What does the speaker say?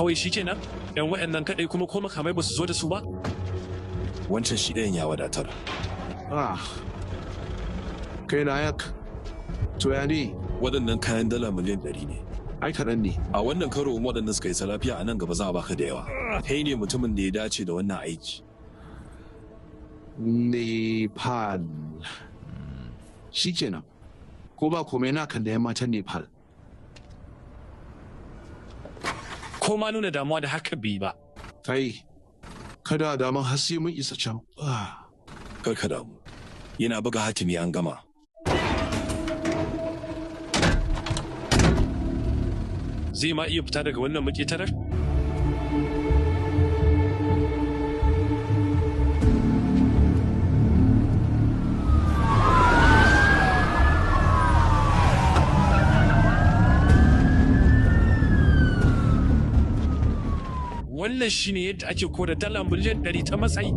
Kawai shi kenan? 'Yan waɗannan kaɗai kuma ko makamai ba su zo da su ba? Wancan shi ɗayan ya wadatar. Ah. Kai Nayak. To ya ne? Waɗannan kayan dala miliyan 100 ne. Ai kaɗan ne. A wannan karo in waɗannan suka isa lafiya, a nan gaba za a baka da yawa. Kai ne mutumin da ya dace da wannan aiki. Nepal. Shi kenan. Ko ba komai na kan da 'yan matan Nepal. Ko ma nuna damuwa da haka bai ba. Kai, kada daman har sai mun isa can. Ah. Kar ka damu. Yana buga hatimi an gama. Zai ma iya fita daga wannan maƙetarar? Wannan shine yadda ake kora dala miliyan 100 ta matsayi.